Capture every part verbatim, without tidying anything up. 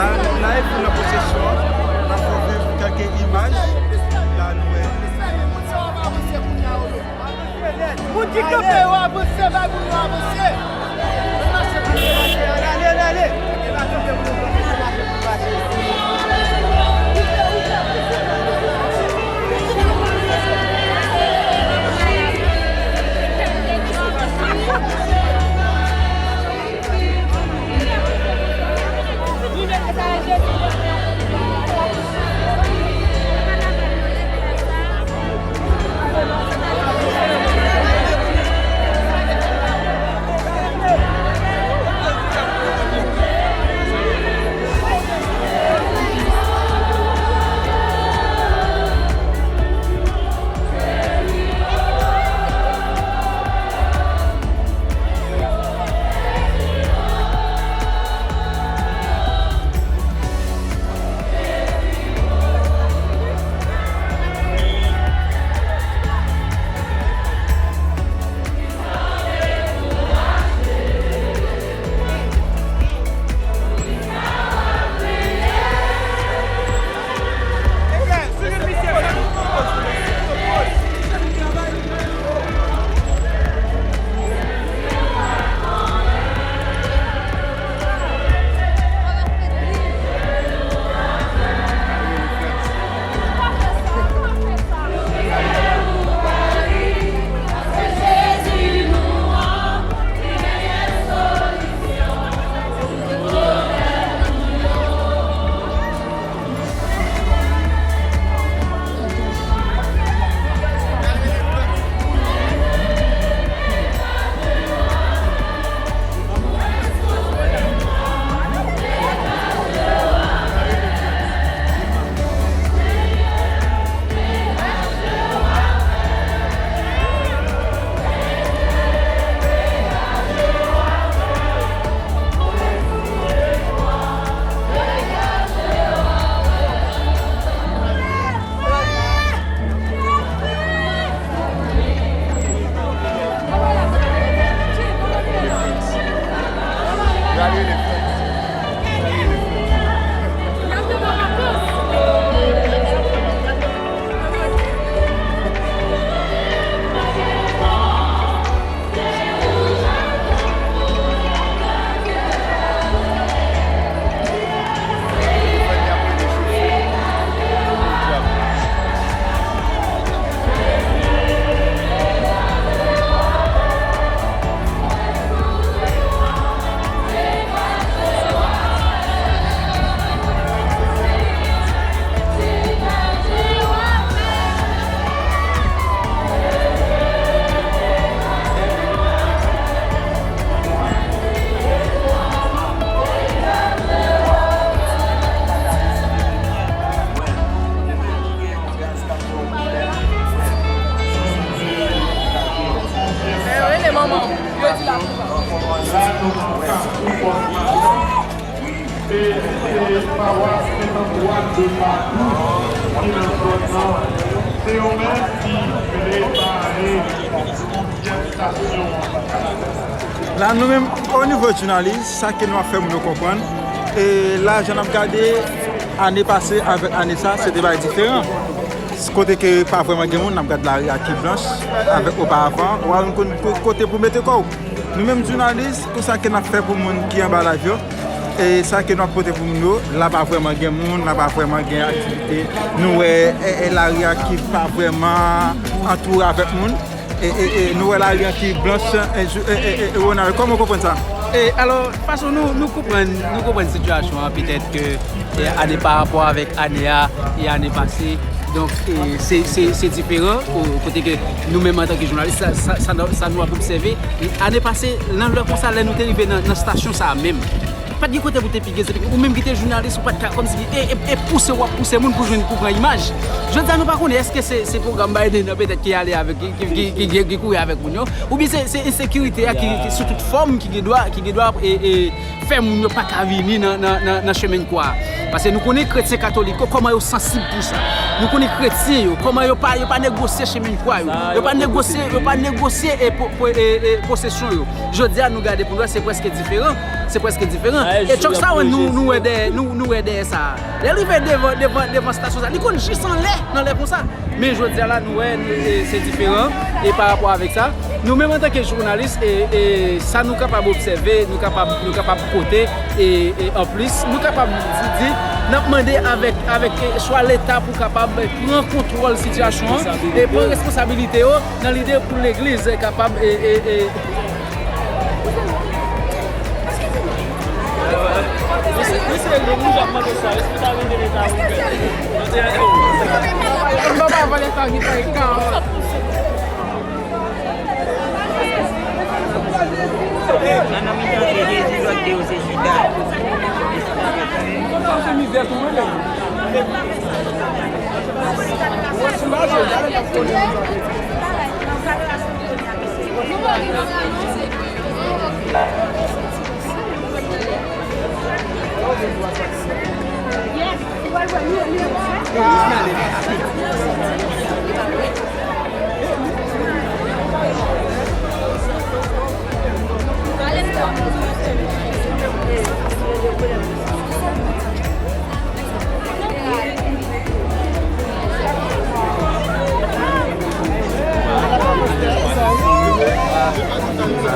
Live, nou nan pwosesyon, n ap fè viv kèlke imaj. La, nou wè. Moun ki kanpe yo avanse, bay moun yo avanse. Ale, ale, ale. Rele manman w. Yo di la pou sa. Se, se pawas Sentandwa de Padou ki nan zòn nan. Se yo menm ki prepare manifestasyon an. La, nou menm, o nivo jounalis, sa ke nou ap fè moun yo konprann, e la, jan n ap gade, ane pase avèk ane sa, se de bagay diferan. Kote ke pa vrèman gen moun, n ap gad lari a ki blanch avèk oparavan, w a jwenn ko-, kote pou mete kò w. Nou menm jounalis, pou sa ke n ap fè pou moun ki anba live yo, e sa ke n ap pote pou moun yo, la pa vrèman gen moun, la pa vrèman gen aktivite. Nou wè, e, e, lari a ki pa vrèman antoure avèk moun. E, e, e, nou wè lari a ki blanch, e, jou-, e, e, e, e, Ronald, kòman w konprann sa? E, alò, fason nou, nou konprann, nou konprann sitiyasyon an, petèt ke, e, ane pa rapò avèk ane a, e ane pase, donk, e, se, se, se diferan, ko-, kote ke nou menm antanke jounalis, sa, sa, sa, sa nou ap obsève, e ane pase, nan lè konsa, lè nou te rive nan, nan estasyon sa a menm, pa t gen kote pou te piye, se te ou menm ki te jounalis, ou pa t ka kòmsi e, e, e pouse w ap pouse moun pou jwenn, pou pran imaj. Jodi a nou pa konnen èske se, se pwogram Biden nan petèt ki ale avèk, ki, ki, ki, ki, ki kouri avèk moun yo, oubyen se, se ensekirite a ki, ki sou tout fòm ki gen dwa, ki gen dwa, e, e, fè moun yo pa ka vini nan, nan, nan, nan chemen kwa a. Paske nou konnen kretyen katolik yo, kòman yo sansib pou sa. Nou konnen kretyen yo, kòman yo pa, yo pa negosye chemen kwa yo. Yo pa negosye, yo pa negosye e po-, po-, e, e posesyon yo. Jodi a nou gade pou nou wè se prèske diferan. se prèske diferan. E Chuck Sawan nou, nou wè dèyè, nou, nou wè dèyè sa. Lè l rive devan, devan, devan estasyon sa, li konn jis anlè, nan lè konsa. Men jodi a la, nou wè, nou, e, se diferan. E pa rapò avèk sa, nou menm antanke jounalis, e, e sa nou kapab obsève, nou kapab, nou kapab pote, e, e anplis, nou kapab di, di, n ap mande avèk, avèk, e, swa Leta pou kapab pran kontwòl sitiyasyon an e pran responsabilite yo nan lide pou legliz kapab, e, e, e, Nan mitan se Jezi, lòt de yo se Jida.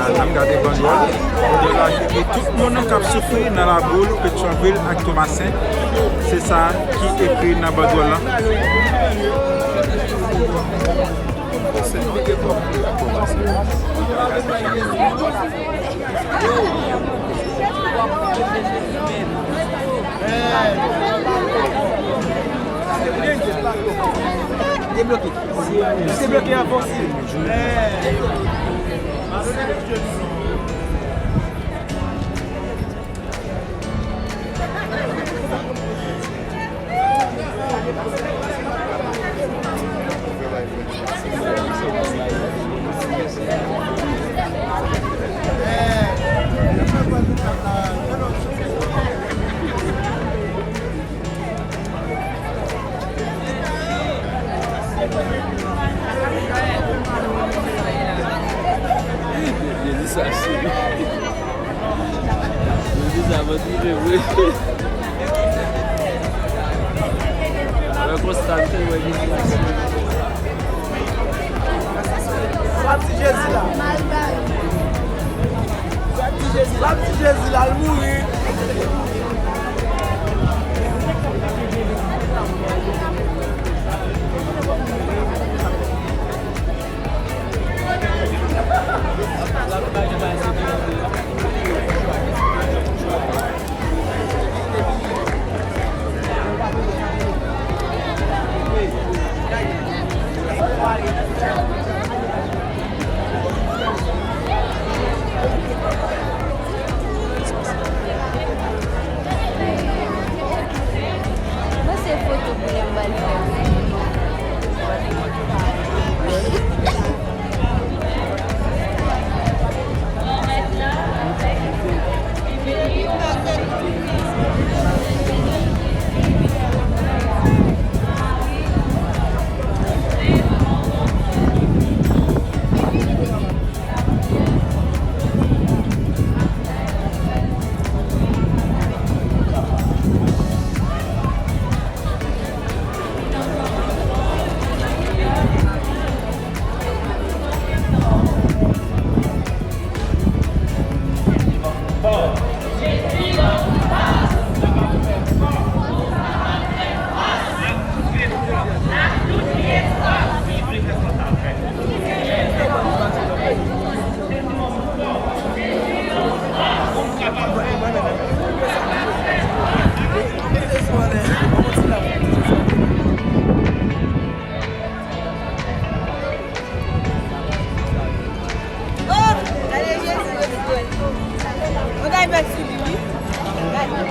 N ap gade bandwòl. Bandwòl la ki di tout moun k ap soufri nan Laboul, Petyonvil ak Tomasen. Se sa ki ekri nan bandwòl la. Debloke. Debloke avanse. Jezi sa se. Jezi sa mwen touche vre. Mwen konstate mwen vin isit. Sa ti Jezi la. Sa ti Jezi la, ti Jezi la, l mouri. Mwen se foto pou lè m ba li fè. Oh, gade Jezi, yo di, mwen kay mèt sou li, wi. Gade.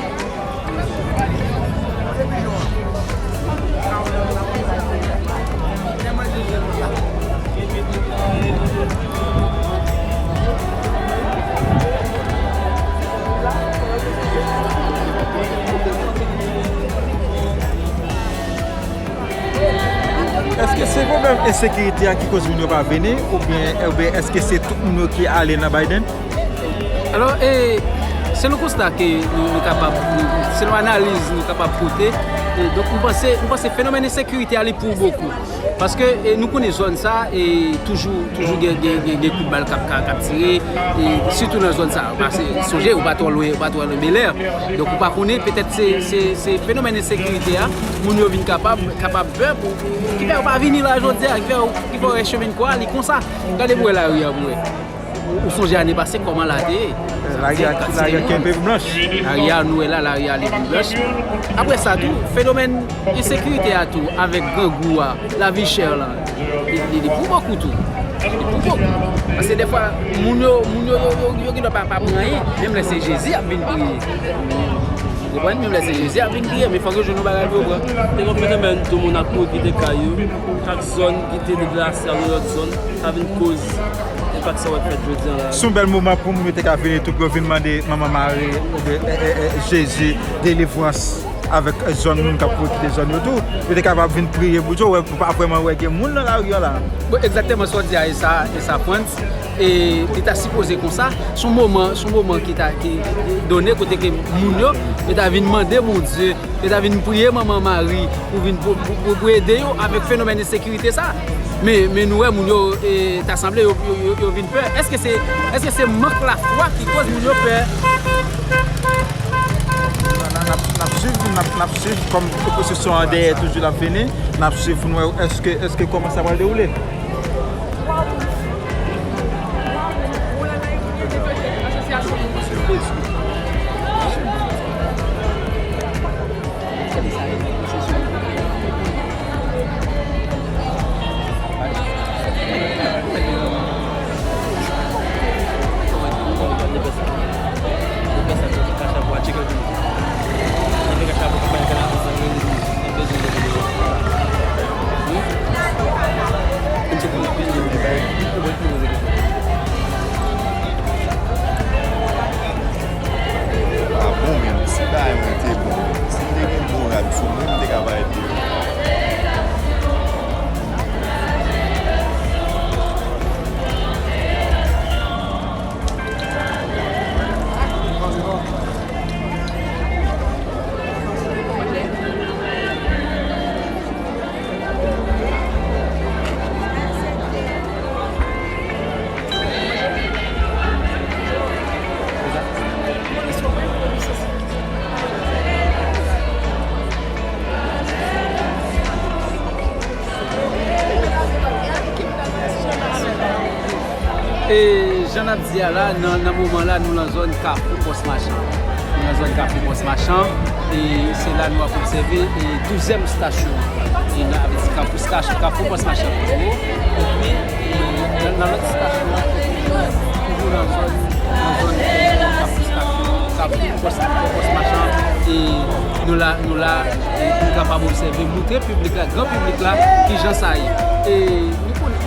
Èske se pwoblèm ensekirite a ki koz moun yo pa vini, oubyen, oubyen èske se tout moun yo ki ale nan Biden? Alò, e, Se yon konsta ke nou, nou kapab, nou, se yon analiz nou kapab pote. E donk, m panse, m panse fenomèn ensekirite a, li pou bokou. Paske, e, nou konnen zòn sa, e, toujou, toujou gen, gen, gen, gen kout bal k ap, k ap, k ap tire, e, sitou nan zòn sa. Paske, sonje, ou pa twò lwen, ou pa twò lwen Belè. Donk, ou pa konnen, petèt se, se, se fenomèn ensekirite a, moun yo vin kapab, kapab pè pou, ki fè yo pa vini la jodi a, ki fè yo, ki fè yo wè chemen kwa, li konsa. Gade pou wè lari a, pou wè. Ou, ou sonje ane pase kòman la te ye? Lari a, lari a kenbe blanch. Lari a, nou wè la, lari a li blanch. Apre sa tou, fenomèn ensekirite a tou, avèk grangou a, lavi chè lan, li, li, li pou bokou tou. Li pou bokou. Paske defwa, moun yo, moun yo, yo, yo, yo gendwa pa, pa pran anyen, menm lè se Jezi ap vin priye. Ou konprann? Menm lè se Jezi ap vin priye, men fòk yo jwenn yon bagay pou yo pran. Te gen yon fenomèn tou moun ap kouri kite kay yo, chak zòn kite deplase al yon lòt zòn, sa vin koz enpak sa w ap fèt jodi a la. Se yon bèl moman pou moun yo te ka vini tou, pou yo vin mande Manman Mari, oubyen, e, e, e, Jezi, delivrans avèk, e, zòn moun k ap kouri kite zòn yo tou. Yo te kapab vin priye pou yo, wè, pou pa vrèman wè gen moun nan lari a la. Bon, egzakteman sa w di a, e sa, e sa, Frantz. E li ta sipoze konsa. Se yon moman, se yon moman ki ta, ki, ki done kote ke moun yo, yo ta vin mande Bondye, yo ta vin priye Manman Mari pou vin, pou, pou, pou, pou ede yo avèk fenomèn ensekirite sa. Men, men nou wè moun yo, e, ta sanble yo, yo, yo, yo vin pè. Èske se, èske se mank lafwa ki koz moun yo pè? N ap, n ap, n ap swiv, n ap, n ap swiv kòm pwosesyon an dèyè toujou l ap vini. N ap swiv pou n wè èske, èske kòman sa pral dewoule. Ah bon, men si bagay mwen te bon, si m te gen bon rad sou mwen, m te ka parèt pi bon. E jan n ap di a la, nan, nan moman la, nou lan zòn Kafou Pòs Machan. Nou lan zòn Kafou Pòs Machan. E se la nou ap obsève, e, douzyèm estasyon an. E nan, avè di Kafou, estasyon, Kafou Pòs Machan pi wo. Epi, e, nan, nan lòt estasyon an, toujou nan zòn, nan zòn, e, Kafou estasyon, Kafou Pòs, Pòs Machan. E nou la, nou la, e nou kapab obsève, montre piblik la, gran piblik la, kijan sa ye. E nou konnen.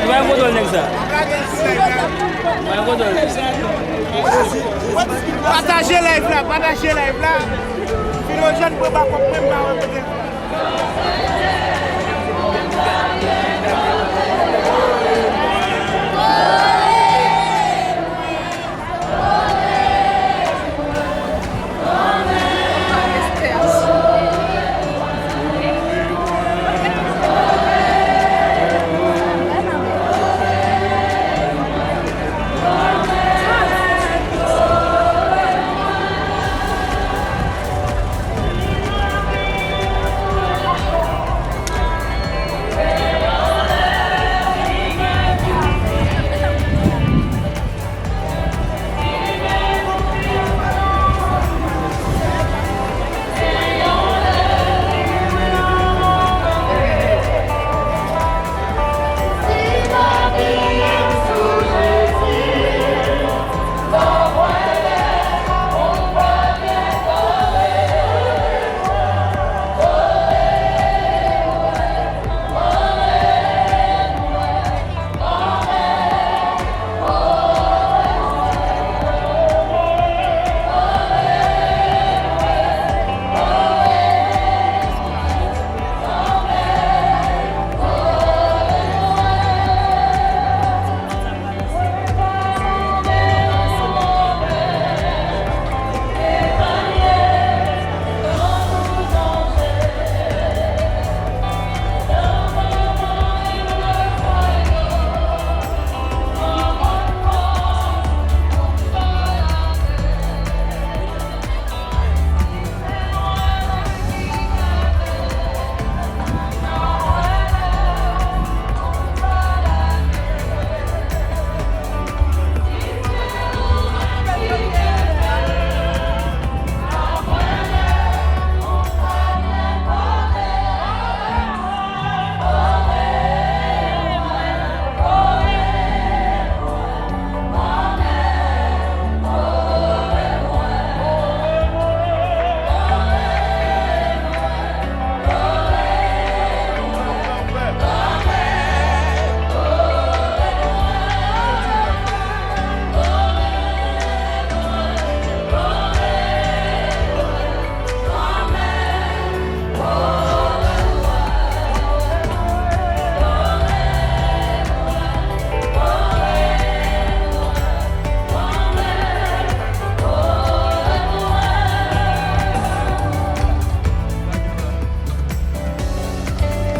Li pa gen kontwòl nèg sa. Li pa gen kontwòl. Pataje live la, pataje live la. Filojèn pran bakòp mwen, m pa wè kote l.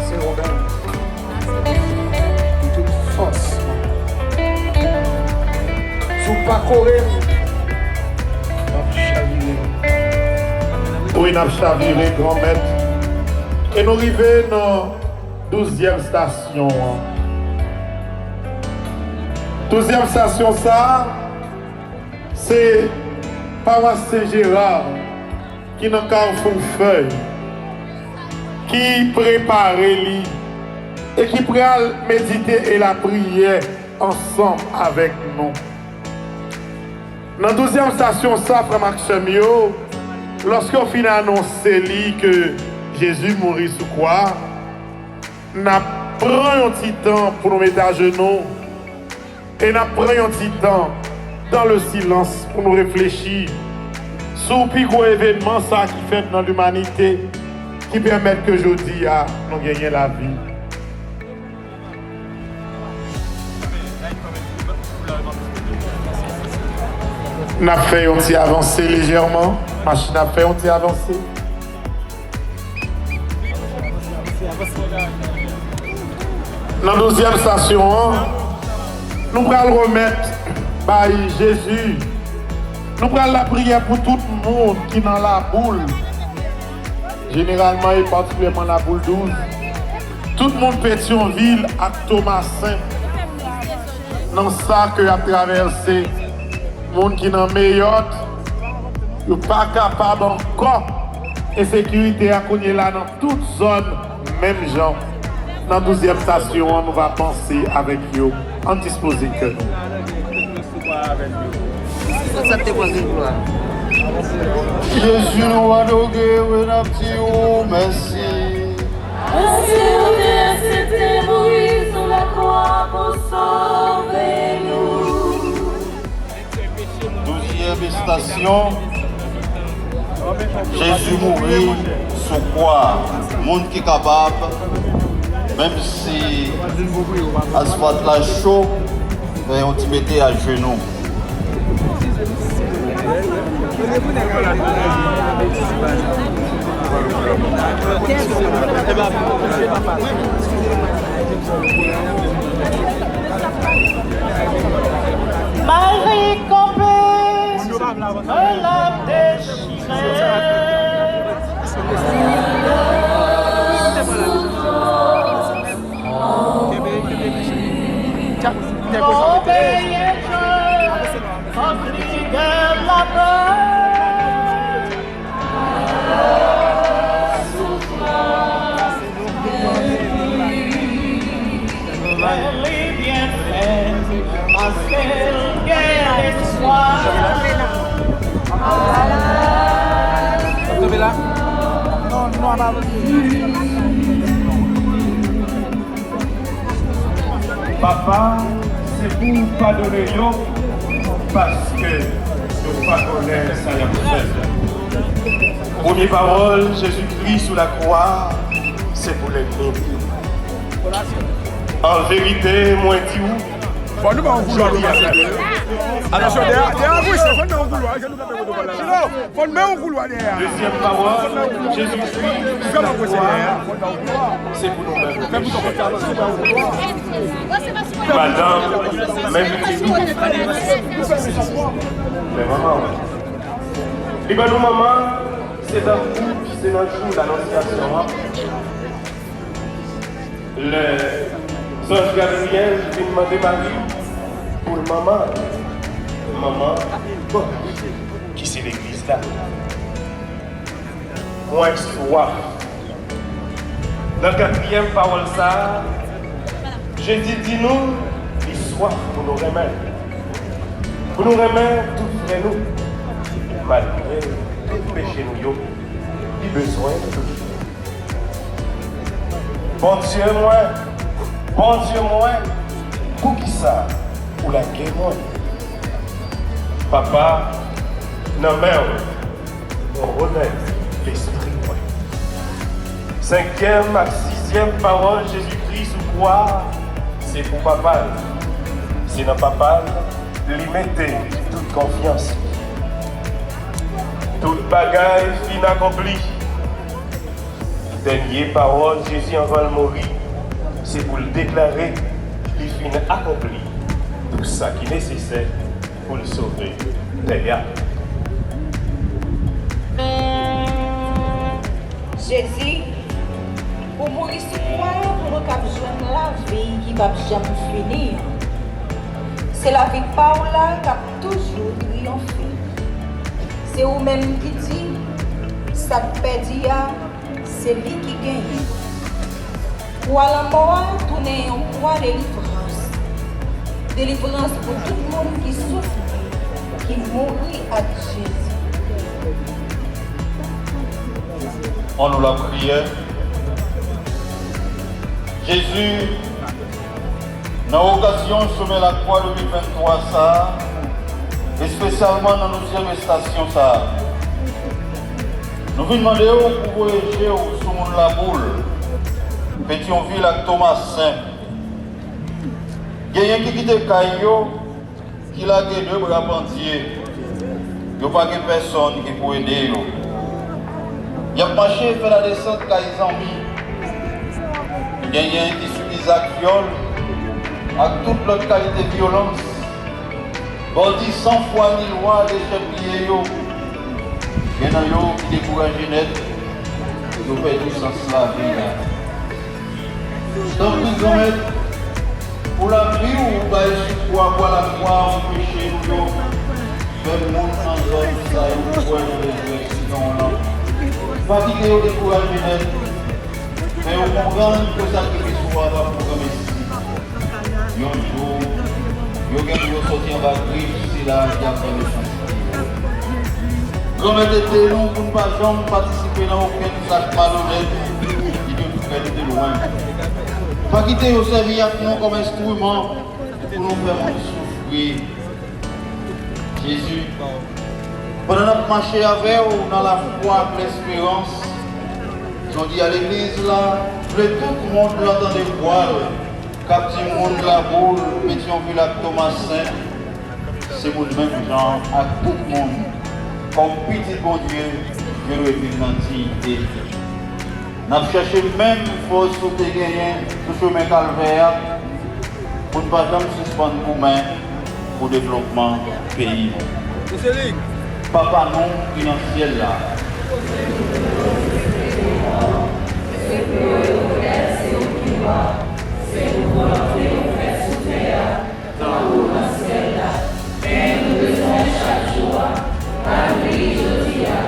Se ou menm. Pou tout fòs. Si w pa kore m, n ap chavire. Wi, n ap chavire, Granmèt. E nou rive nan douzyèm estasyon an. Douzyèm estasyon sa a, se pawas Sen Jera ki nan Kafou Fèy, ki prepare li e ki pral medite e lapriyè ansanm avèk nou. Nan douzyèm estasyon sa, frè m ak sè m yo, lòske yo fin anonse li ke Jezi mouri sou kwa, n ap pran yon ti tan pou nou mete ajenou. E n ap pran yon ti tan dans le silence pou nou reflechi sou pi gwo evènman sa ki fèt nan limanite, ki pèmèt ke jodi a nou genyen lavi. N ap fè yon ti avanse lejèman. Machin ap fè yon ti avanse. Nan douzyèm estasyon an, nou pral remèt bay Jezi. Nou pral lapriyè pou tout moun ki nan Laboul, jeneralman e patikilyèman Laboul douz. Tout moun Petyonvil ak Tomasen, nan sa ke y ap travèse, moun ki nan Meyòt, yo pa kapab ankò. Ensekirite a kounye la nan tout zòn, menm jan. Nan douzyèm estasyon an, nou va panse avèk yo. Ann dispoze kè nou. Jezi, nou adore w e n ap di w mèsi. Paske ou te aksepte mouri sou lakwa pou sove nou. Douzyèm estasyon, Jezi mouri sou kwa. Moun ki kapab, menm si asfalt la cho, fè yon ti mete ajenou. Malgre kanpe, l ap dechire. Konbyen jan anpli de lapè. Papa, se pou w padone yo, paske yo pa konnen sa y ap fè. Premye pawòl Jezikri sou lakwa, se pou lènmi. An verite, mwen di w, Fò nou ba yon koulwa nou pase. Atansyon, dèyè, dèyè, wi, se fò nou ba yon koulwa, se nou k ap fè pwotokòl la. Fò n men yon koulwa dèyè a. Dezyèm pawòl, Jezikri, se pou nou menm. Madanm, menm ki nou. Men manman, wi. Li ban nou manman, se tankou, se nan jou Lanonsyasyon an. Lè zanj Gabriyèl vin mande Mari pou l manman, manman ki se legliz la. Mwen swaf. Nan katriyèm pawòl sa a, Jezi di nou li swaf pou nou renmen. Pou nou renmen tout frè nou, malgre tout peche nou yo, li bezwen nou. Bondye mwen, Bondye mwen, poukisa ou lage mwen? Papa, nan men w, mwen remèt lespri mwen. Senkyèm ak sizyèm pawòl Jezikri sou kwa a, se pou Papa l. Se nan Papa l li mete tout konfyans li. Tout bagay fin akonpli. Dènye pawòl Jezi anvan l mouri, se pou l deklare li fin akonpli tout sa ki nesesè pou l sove tè a. Jezi, ou mouri sou kwa a pou nou kab jwenn lavi ki p ap janm fini an. Se lavi pa w la k ap toujou triyonfe. Se ou menm ki di, sa k pèdi a, se li ki genyen. Kwa lanmò a tounen yon kwa delivrans. Delivrans pou tout moun ki soufri, ki mouri ak Jezi. Ann nou lapriyè. Jezi, nan okazyon Semèn Lakwa de mil venntwa sa a, espesyalman nan douzyèm estasyon sa a, nou vin mande w pou voye je w sou moun Laboul, Petyonvil ak Tomasen. Genyen ki kite kay yo, ki lage de bra pandye. Yo pa gen pèsonn ki pou ede yo. Y ap mache fè ladesant kay zanmi. Genyen ki sibi zak vyòl ak tout lòt kalite vyolans. Bandi san fwa ni lwa dechèpiye yo. Gen nan yo ki dekouraje nèt, yo pèdi sans lavi a. Tanpri, Granmèt, pou lapli w bay sou bwa lakwa anpeche nou yo fè moun nan zòn sa yo kwè nan rezirèksyon w lan. Pa kite yo dekouraje nèt, fè yo konprann ke sakrifis ou a pa pou granmesi. Yon jou, yo gen pou yo soti anba grif sila ki ap ban yo chans. Granmèt, ede nou pou n pa janm patisipe nan okenn zak malonèt ki gen pou fè nou de lwen. Pa kite yo sèvi ak nou kòm enstriman pou nou fè moun soufri. Jezi, pandan n ap mache avè w nan lafwa ak lesperans, jodi a legliz la vle tout mond lan tande vwa l k ap di moun Laboul, Petyonvil ak Tomasen, se moun menm jan ak tout moun. Kòm pitit Bondye, yo dwe viv nan diyite. N ap chèche menm fòs ou te genyen sou chemen Kalvè a, pou n pa janm sispann goumen pou devlopman peyi nou. Papa nou ki nan syèl la, tankou nan syèl la. Pen nou bezwen chak jou a, ba nou li jodi a.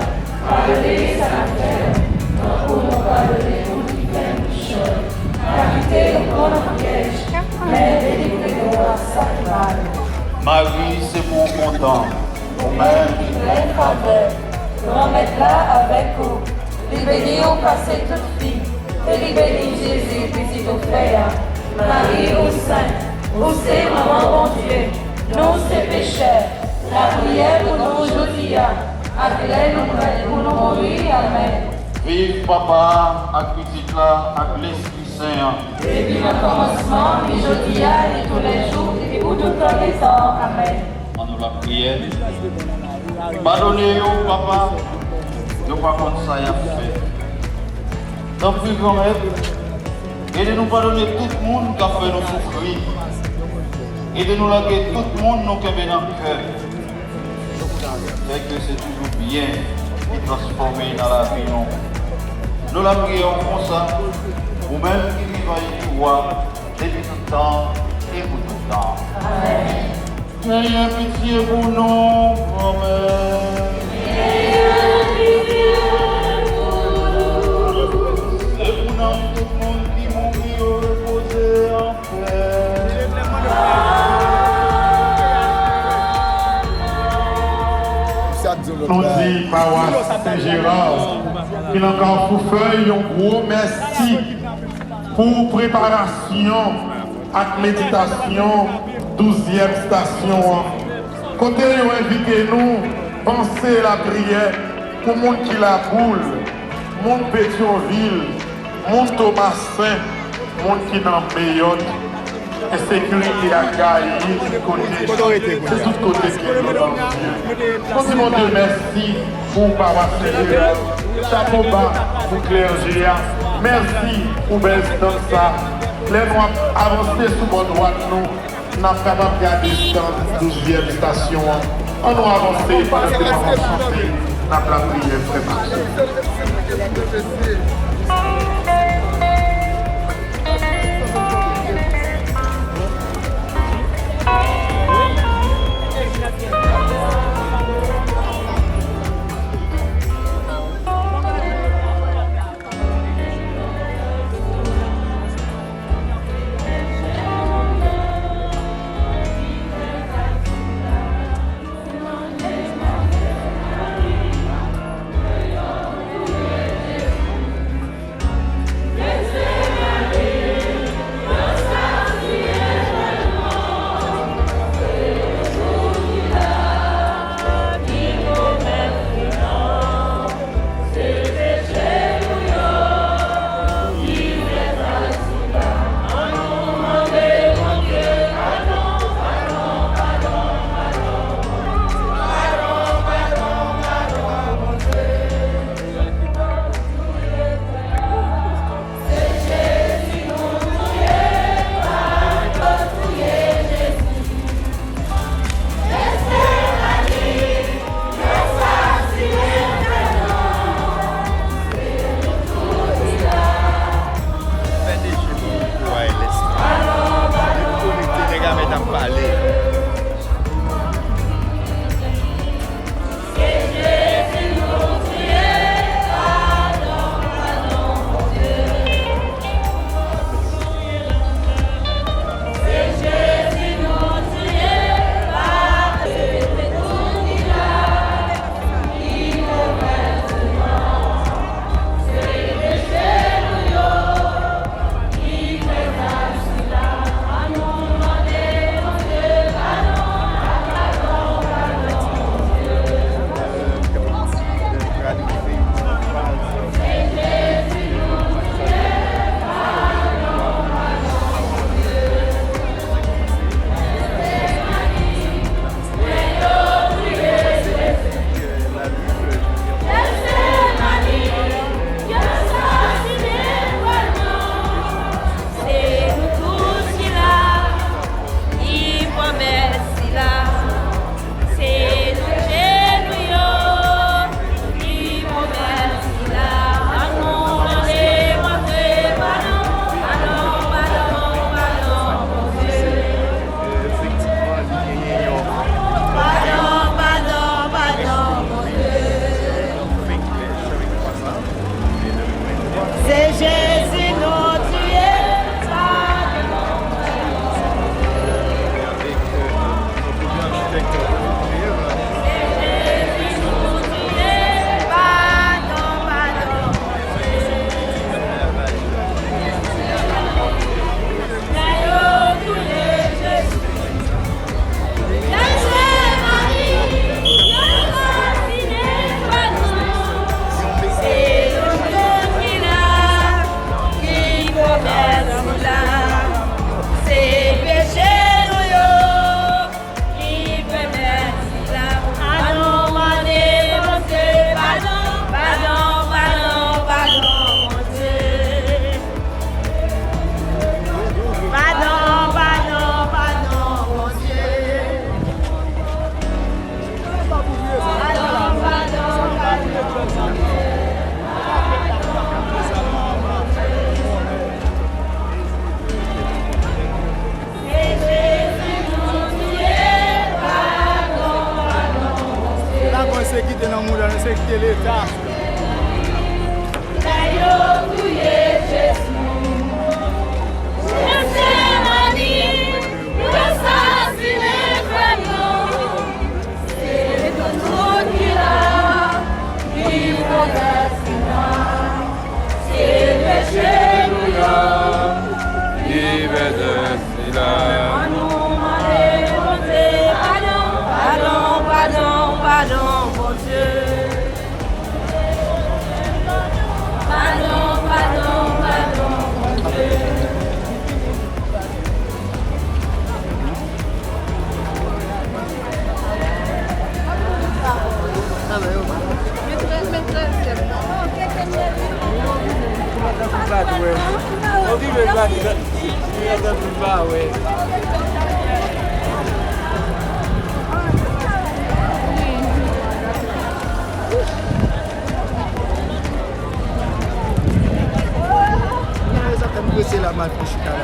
Padone sa nou fè yo, tankou nou padone moun ki fè nou kichòy. Pa kite nou pran nan pyèj, men delivre nou a sa ki mal. Mari, se pou w kontan, ou menm ki plen favè. Granmèt la avèk ou. Li beni w pase tout fi, e li beni Jezi, pitit ou fè a. Mari, ou sent, ou se manman Bondye. Nou se pechè. Lapriyè pou nou jodi a, ak lè nou prèt pou nou mouri. Amèn. Viv Papa a, ak Pitit la, ak Lespri Sen an. Depi nan kòmansman, li jodi a, li toulèjou, e pou tout tan de tan. Amèn. An nou lapriyè. Padone yo, Papa, yo pa konn sa y ap fè. Tanpri, Granmèt, ede nou padone tout moun k ap fè nou soufri. Ede nou lage tout moun nou kenbe nan kè. Fè ke se toujou byen ki transfòme nan lavi nou. Nou lapriyè w konsa, ou menm ki vivan e ki wa, depi tout tan e pou tout tan. Amèn. Genyen pitye pou nou, Granmèt. E pou nanm tout moun ki mouri yo repoze anpè. Nou di pawas Sen Jera ki nan Kafou Fèy yon gwo mèsi pou preparasyon ak meditasyon douzyèm estasyon an, kote yo envite nou panse lapriyè pou moun ki Laboul, moun Petyonvil, moun Tomasen, moun ki nan Meyòt. Ensekirite a gaye tout kote, se tout kote ke nou nan. Nou di Bondye mèsi pou pawas Sen Jera. Chapo ba pou klèje a. Mèsi pou bèl estann sa. Lè nou ap avanse sou bò dwat nou, n ap kapab gade estann douzyèm estasyon an. An nou avanse pandan ke papa chante, n ap lapriyè, frè m ak sè. Efektivman, li genyen yon... Padon, padon, padon, Bondye. Se Jezi nou tiye, padon. Avèk, euh, notre vieux architecte Rodrigue Prière. Se Jezi nou tiye, padon, padon. Padon, padon, padon, padon, Bondye. Padon, padon, padon, Bondye. Padon, padon, padon, Bondye. Se la pou ensekirite nan mond lan, ensekirite Leta. Nèg yo touye Jezi. Jezi mani, yo sasinen frè m nan. Se nou tout ki la, ki fè sila. Se peche nou yo, ki fè sila. Ann nou mande Bondye padon, padon, padon, padon, Bondye. Padon, padon, padon, Bondye. Sa fè m prese la, m al pran chita la.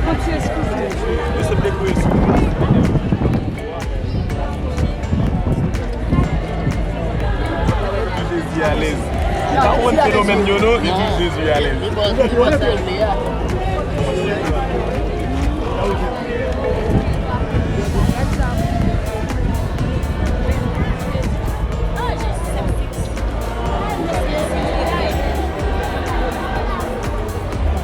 Mesye, Jezi alèz. Li pa konprann fenomèn yo non, li di Jezi alèz. Li pa, li pa sa l vle a.